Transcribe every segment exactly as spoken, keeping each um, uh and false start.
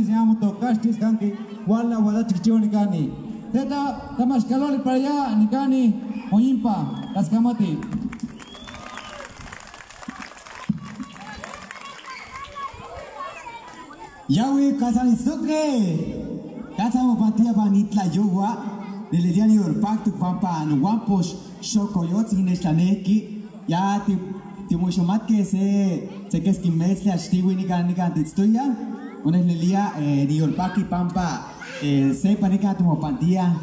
Amo tokaxtis kanki, wala, wala chikchiwa nikani. Teta, tamaxkaloli para allá nikani, oyimpa, taskamati. Yawi, katsan istuke, katsan mopantia pan itla yowa, nelelia niyolpaktok pampa nowampo xokoyotsin nextlaneki. Ya ti, timoixomatkeh se, se keski metzli achtiwi nikan, nikan tiitztoya. Onechnelia, eh, niyolpaki pampa, eh, sepa nikan timopantia,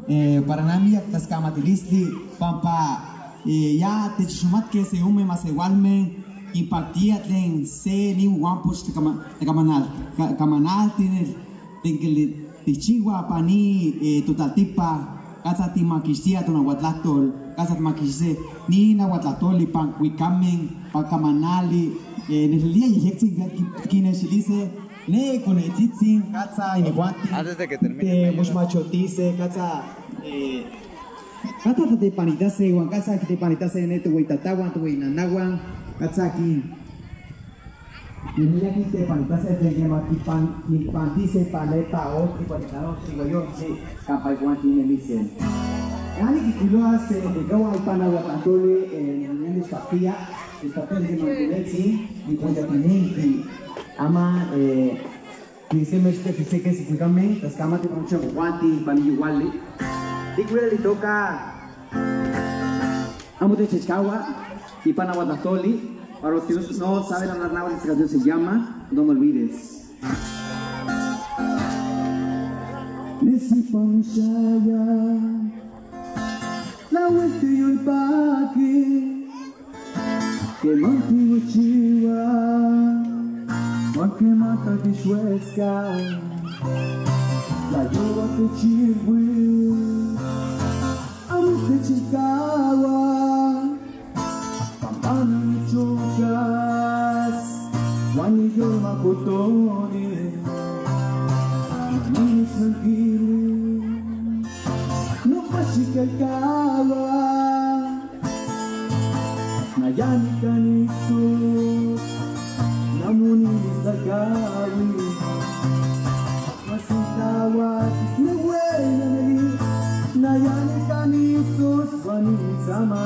eh, para nan miak tlaskamatilistli, pampa, eh, ya techixomatkeh se ome masewalmeh kinpaktia tlen se nin wampoch tlakama-, tlakamanal-, ka-, kamanaltin tlen kili-, tikchiwa pani, eh, totlaltipa, katsa timakixtia tonawatlahtol, katsa timakixtia nin nawatlahtoli pan wikamen, pan kamanali, eh, nelelia yeyektzin ki-, kinexilise, ne konetzitzin, katsa iniwanti, antes de que termine, te moxmachotise, katsa, eh, katsa tatepanitase, wan katsa kitepanitase ne toweitatawan, toweinanawan, katsa kin Nemiaki tepanitase tlen kema kipan-, nikpantise pan nepa ojtli, kualikanohtli, weyohtli, kampa iguan tinemise. Nani kikuiloa se nikawa ipan nawatlahtoli, eh, nani nechpaktia, nechpaktia de mantenetzin, nikuentatinenki. Ama, eh, kiseme xteki se kesi kuikame, taskamati pan chonkuanti, pan iyowali. Tikuilitoka. Amo techechkawa ipan nawatlahtoli, para los que no, no saben hablar náhuatl, se llama No me olvides. Nesipa moxaya, tlauel tiyolpaki, keman tiwechiwa, wan keman takixueska, tlayowak techilwi. Amo techilkawa, pampa nichokas, wan niyolmakotoni, manimisnankili, nopa xikelkawa, naya nikan nitos, amo nimitztlakawis. Masintla uakis neweianeli, naya nikan nitos wan nimitzama.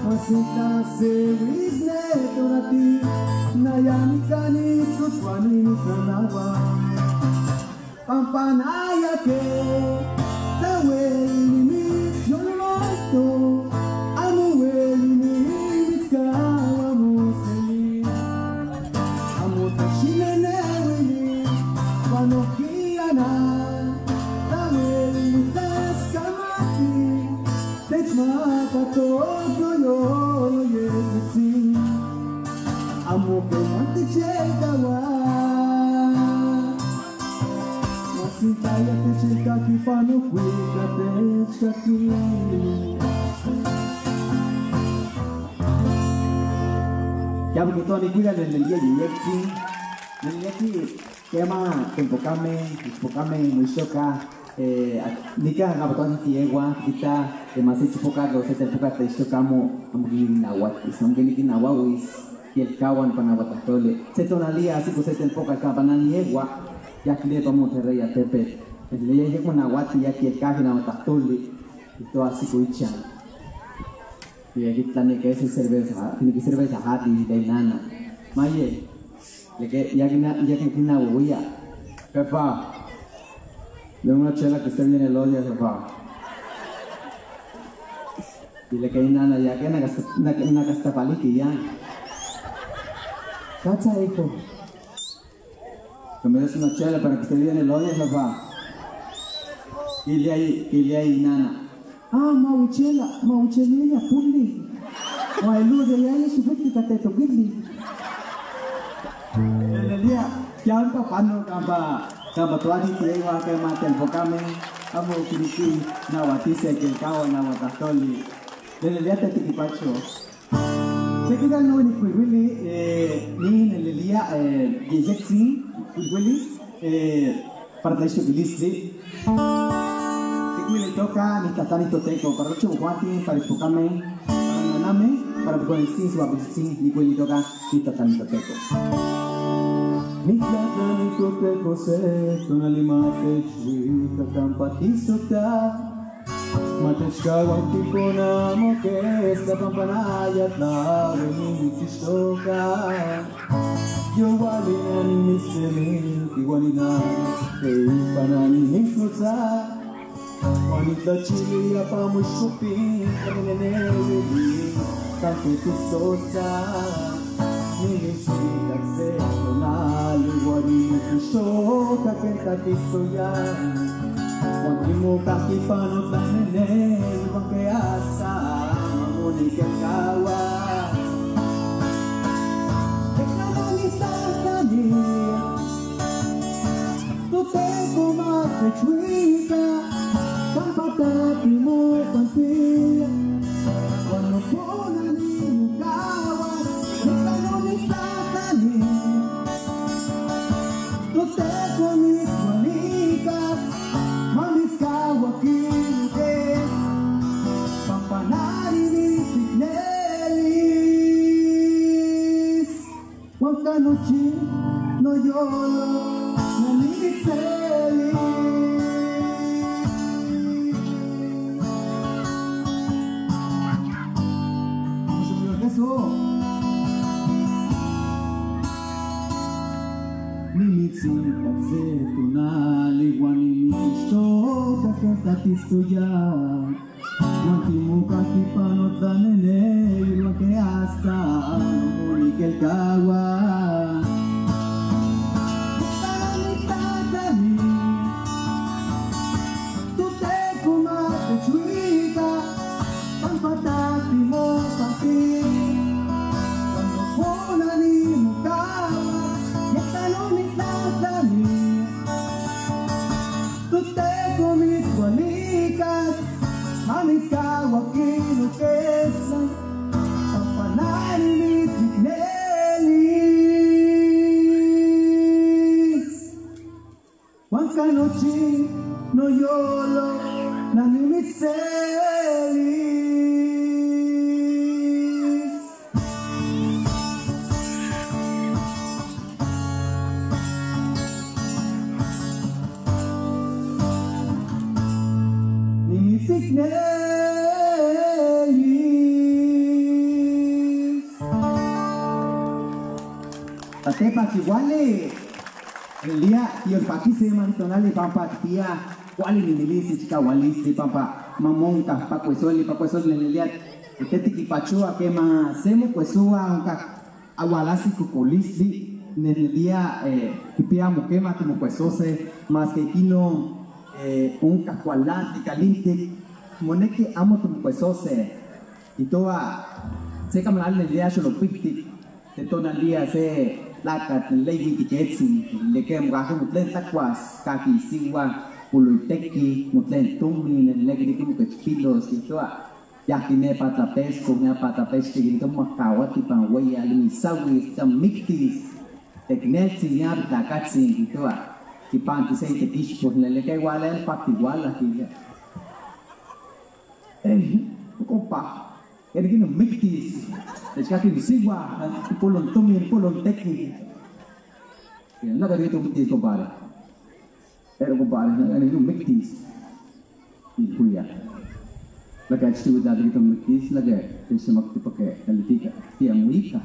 Masintla sewis netonati, naya nikan nitos wan nimitzanawa. Pampa naya ke tlauel nimitzyololoito, amo ueli nimitzkawa moseli. Amo techineneuili, wan nohki ana, tlauel nitlaskamati, techmaka toyolo yektzin, amo keman techelkawa. Masintla ya techelkaki, panokuika techkaki. Ya, porque todo mi cuida le, le, le, le, le, le, le, le, kema tenpokame, ichpokame, moixtoka, eh, a-, nika ngabatoan tiewa, kita, eh, mas ichpoka, los ichpoka te ichtoka amo, amo kinawakis, amo kinawawis, kielkawan pan nawatlahtoli. Se tonali, así, pues, se tenpoka, kampa nan iewa, ya kilepa Monterrey, a tepe. Le ya, ya monawati, ya kielkaji nawatlahtoli, y todo así, kuichan. Y aquí también que es cerveza, tiene que cerveza, hati, de nana. Maye. Yakin, yakin, yakin kinawawia. Jefa, deme una chela que esté bien el odio, jefa. Dile que hay nana, ya que nakas-, nak-, nakastapaliki ya. Katsa, hijo. Que me des una chela para que esté bien el odio, jefa. Dile ahí, dile ahí, nana. Ah, mawichela, mawichela ya puli. Wa elude ya yexi wiki katetokili. Nelelia, kiampa pano kampa, kampa tuani tiewa kema tenpokame, amo kiniki nawatise kielkawa nawatlahtoli. Nelelia tetikipacho. Sekita no nikuiwili, eh, ni nelelia, eh, yeyektzin, kuiwili, eh, para tlaixtokilistli. Tikuilitoka, nitlahtlanih Toteko, para nochi mojuanti, para ichpokameh, para nanameh, para tokonetzitzin, siwakonetzitzin, nikuilitoka, nitlahtlanih Toteko. Nitlajtlani toTeko se tonali ma techuika kampa tisotak, ma techkaua tikona moketz tlapanpanaya tlawe nimitzixtoka. Yowali nani nimitselik iwan inan teipa nani niknotsa. Wan itlachili ya pa moixkopin, wan inenewili, tanke tisosa. Nimitzikak se tonali, wan nimitzixtoka ken tlatisoya. Wan timokajki pan otlan nenewil, wan ke asta amo nikelkaua. Eka nonitlajtlani. ToTeko ma techuika kampa ta timopantia, wan noponan nimokaua, ika nonitlajtlani. ToTeko mitzwalikas, ma mitzkaua kinokes, pampa nani nimitsiknelis. Wan ka nochi noyolo nanimitselis. Vamos a cantar eso. Nimitzikak se tonali, wan nimitzixtoka ken tlatisoya. Wan timokajki pan otlan nenewil, wan ke asta amo nikelkaua. Ika nonitlajtlani. ToTeko ma techuika kampa ta timopantia, wan noponan nimokaua, ika nonitlajtlani. ToTeko mitzwalikas, ma mitzkaua kinokes, pampa nani nimitsiknelis. Wan ka nochi noyolo nanimitselis. Nimitsiknelis. Tatepa, chiwali. Elia, yolpakis se ma tonali pampa tikpia kuali nemilis, chikawalistli pampa ma monkaj pa kuesoli, pa kuesoli nelilia. Te tikipachoa kema se mokuesoa onkaj awalasi kokolistli, nelilia, eh, kipia mokema timokuesose, maske kinon, eh, onkaj kualantik, kalintik, moneki amo timokuesose. Kihtoa se kamalali nelilia xolopijtik, te tonalia se tlakatl nelilia iwintiketsin, nelilia ke mokajki motlen tlakuas, kajki isiwa, poloiteki, motlen tomin, nelilia kineki mokechpilos, kihtoa. Yajki nepa tlapeskok, nepa tlapeskok, kihtoa ma kauati pan weyi ali, misawis, tla miktis. Teknetsin, yawi tlakatsin, kihtoa. Kipanti se itekixpol, nelilia ke wala, el pa tiwala, kihtoa. Eh, kompa, keni kinomiktis. Techkajki nisiwa, polon tomin, polon teki. Naka keni kinomiktis, compadre. Pero, compadre, naka keni kinomiktis. Ilhuia. Laka, achtiwitl, naka keni kinomiktis, laka, techtemaktij pa ke kalitika. Tia muika.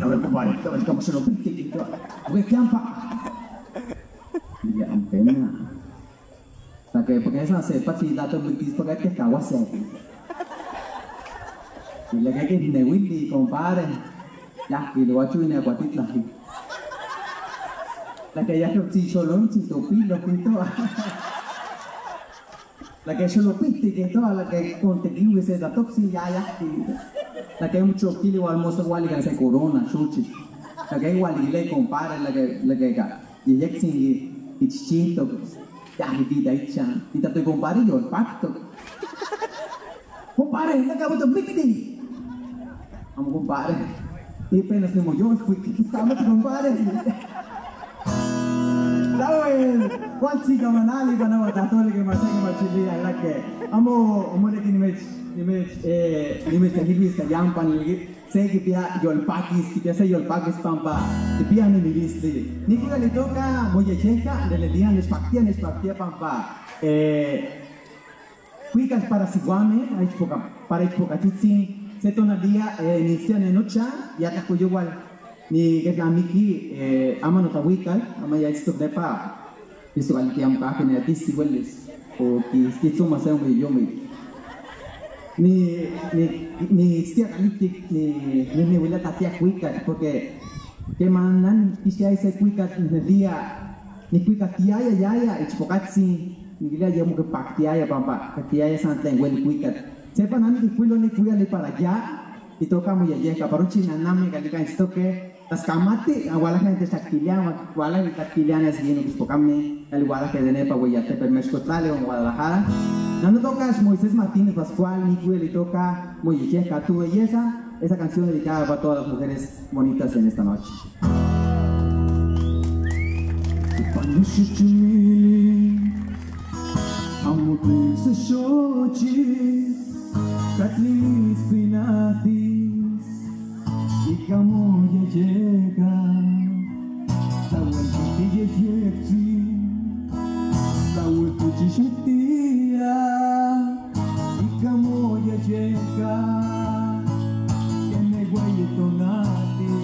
A ver, compadre, a ver, kamo xolopijtik, kihtoa. Okay, kiampa. Nelilia, amo kema. Laka, pa ke san se patl tla tomiktis pa ke kehkauase. Laka, kinewili, compadre. Yajki, lowacho ini akuatitlajki. Laka, yajki otsin xolontzin topilok, kihtoa. Laka, xolopijtik, kihtoa, laka, kontekiwis se tlatoksin, ya yajki. Laka, mochokili, wal mostla walikan se corona, xochitl. Laka, walikile, compadre, laka, laka, ka. Yeyektzin kichichijtok, ya nikita ichan. Kita to compadre yolpaktok. Compadre, naka amo tomikti. Amo, compadre. Ipenas nimoyolkuik. Amo, compadre. Tlawel kualtsin kamanali ipan aguatlajtoli ken ma se kimachilia, laka. Amo, amo moneki nimech, nimech, eh, nimechtlajkuilhuis ka yampa, niki. Se kipia yolpakis, kipia se yolpakis pampa kipia nemilistli. Nikua ya nitoka moyejeka, nele dia nechpaktia, nechpaktia pampa. Eh, kuikatl para siuameh, para ichpoka, para ichpokatsitsin, se tonalía, eh, nisiya nenocha, ya tlahkoyoual. Nikelnamiki, eh, ama notawikal, ama ya itztok nepa, istokaliki amo kahki neatisti welis, o ki-, kitsomas se omoyoyomik. Ni, ni, ni itztia kalihtik, ni, ni, niwelia tatia kuikatl, porque keman nan kixia se kuikatl, nehnelia, nikuikatiaya yaya, ichpokatsin, nikilia yemo kipaktiaya, pampa katiaya san tlen weli kuikatl. Sepa nani kikuilo nikuiali para ya, itoka moyeyeka, para nochi naname kalika itztoke, taskamati, awalahne techtaktilia, walahne taktilia, ne siguiendo ichpokame, kali walahke de nepa, weyatepe, mexkotlali, o Guadalajara. Nanotoka Moisés Martínez Pascual, nikuiali itoka, moyeyeka, tu belleza, esa canción dedicada para todas las mujeres bonitas en esta noche. Panushishimili, amo tese shochi, katlinis pinatis, ikamo ya llega, tawel kiti ya yekti, tawel kuchi shetia. Ikamo ya llega, keme weyi tonati,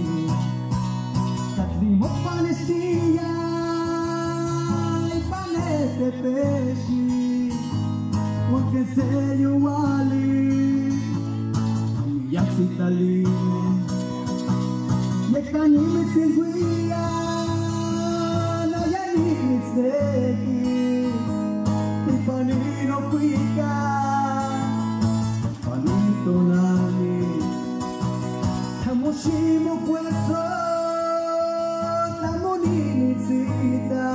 katli mopanestia, ipan netepeshi, wan ken se yowali, amo ya tzitalime, yeka nimitzilwia, naya nimitzteki, ipan inokuika, ipan itonali, amo ximokueso, amo nimitzita,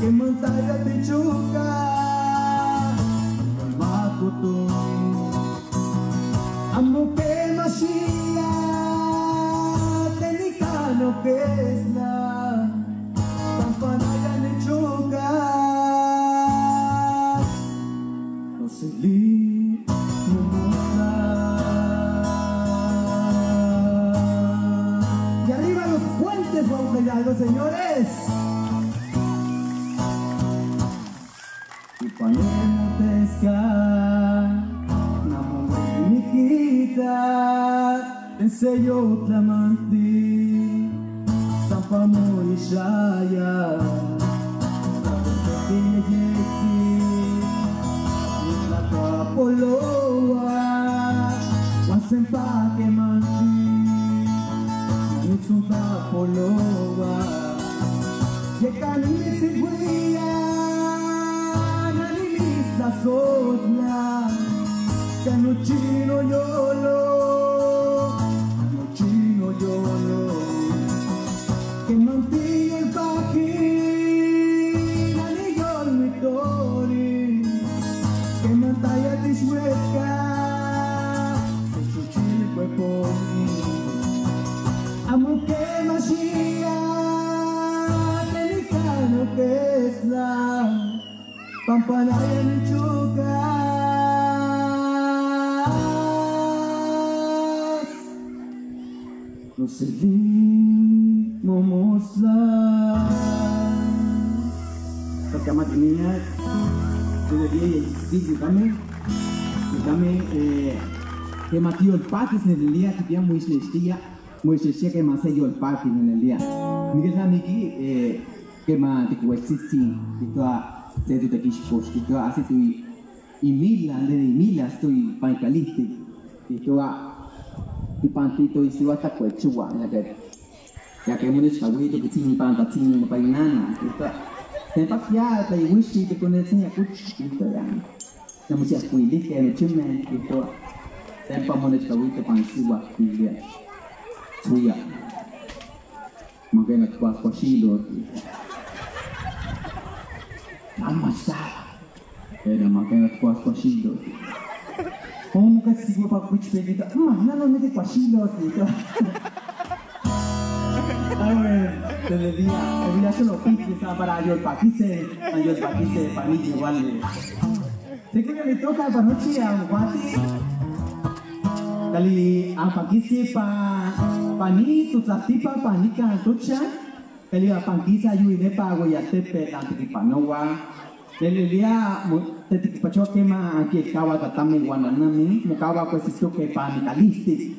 keman taya tichoka, ipan makoton. Amo kemachia, tlen ika nokesna, pampa naya nichokas, noseli nomostla. Y arriba los puentes, vamos a bailar, señores. Ipan nemoteska, amo nikita, en seyo tlamanti, sampa moixaya, tlamotekiyeyeksi, nitlakapolowa, wan sempa kemanti, nanitzontlapolowa. Yeka nimitzilwia, nanimitztlasojtla, ka nochi noyolo, nochi noyolo. Keman tiyolpaki, naniyolmitori, keman taya tixuetka, techochilkueponi. Amo kemachia, tlen ika nokesna, pampa naya nichokas, noseli momostla. Tlakamatinia, todavía ya existí, yokame, yokame, eh, kema tiyolpakis nelelia, kipia moixnextia, moixnextia kema se yolpaki nelelia. Nikelnamiki, eh, kema tikuetsitzin, kihtowa se totekixpoch, kihtowa ahsito i-, imila, de imila, ahsito ipan ikalihtik, kihtowa, ipan tito isiwa tlakuechowa, ya ke, ya ke monechkawito, kitzin ipan tatsin, ipan inana, kihtowa, tempa kia, tlayoixi, tekonetzin ya kuch, kihtowa ya. Namochiahkuilihkeh nochimeh, kihtowa, tempa monechkawito pan siwa, kihtowa. Suya. Makena tikuaskuaxilotl. Amo asta. Kena, makena tikuaskuaxilotl. Omo keh siwa pa kuichpekita. Ma, nano niki kuaxilotl, kihtowa. Ay, bueno, desde el día, el día se lo pide, o sea, para yolpakise, para yolpakise, para mí igual. Sé que me toca para noche, aguante. Kali apankispa, pani tutsatipa, pani kan tucha. Kali apankisa yuinepa aguayatepet antikipanowa. Lelelia, tetikipachokema anki kawa tatami wananami, mukawa kwesistoke pani kalisti.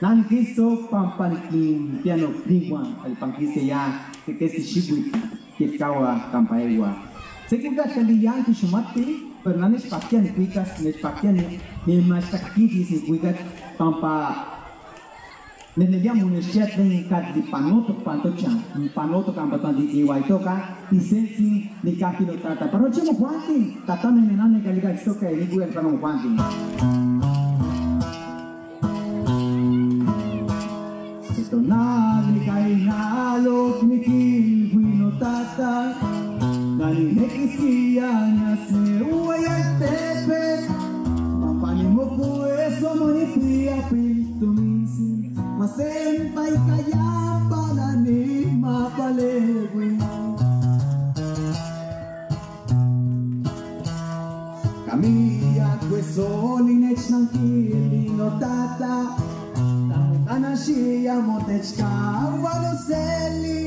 Nan kisto pampanikin piano priwa, kali pankisa ya, tekesi shibwi. Kikawa kampaewa. Sekuka kaliyan kishumati, pero nani spakian kuikas, ne spakian ni mas takiti si kuikas pampa. Nene ya munishat ni kat di panoto panto chan, panoto kampatan di iwa itoka, isensi ni kaki no tata. Pero chimo kuanti, tata me nene kaliga soka ni kuya pano kuanti. Ito na ni kainalok ni kilwino tata, nani nekisiya na se uwayaltepe, pampani mo kueso moni pia pintumisi, masenpai kaya pala ni mapalewi. Kamiya kwesoli nech nankili no tata. Tamu kanashiya motech kawa no seli.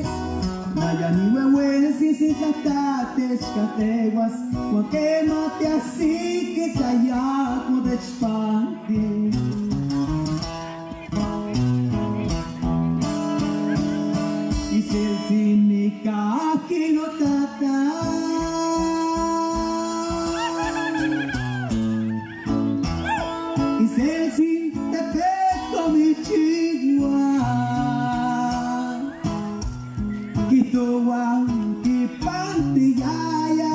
Naya ni wewensi si tata tech katewas. Kwakema te asiki kaya motech panti. Iselsin ni kaki no tata. Iselsin te peko mi chigua. Kitowa kipantiyaya.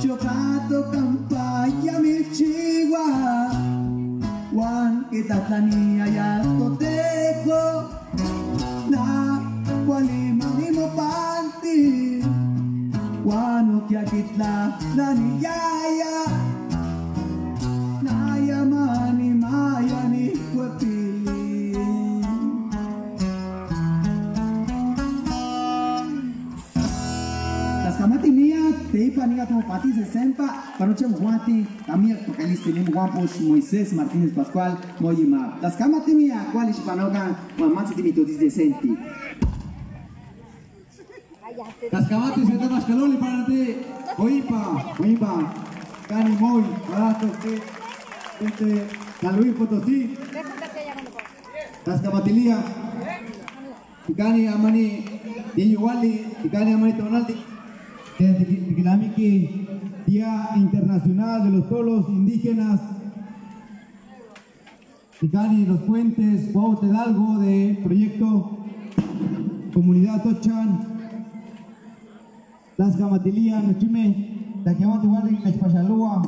Chokato kampaya mi chigua. Wan kitatlaniaya toteko. Na, kwali mani mo panti. Wano kia kitla, nani yaya. Naya mani maya ni kwepili. Taskamati mia, teipa niga tomo pati se sempa, panoche mo juanti, tamia pakaliste ni mo juan posh Moisés Martínez Pascual, moyima. Taskamati mia, kwali shipanoga, wan matsi timi to dice senti. Taskamati se tama shkaloli panate, oipa, oipa, kani moy, barato, te, te, San Luis Potosí. Taskamatilia. Tikani amani, ni yuwali, tikani amani tonalti. Tikilami ki Día Internacional de los Pueblos Indígenas. Tikani los puentes, Cuauhtémoc Hidalgo de proyecto Comunidad Tochan. Taskamatilia, nochime, takiamati wali, kachpashalua.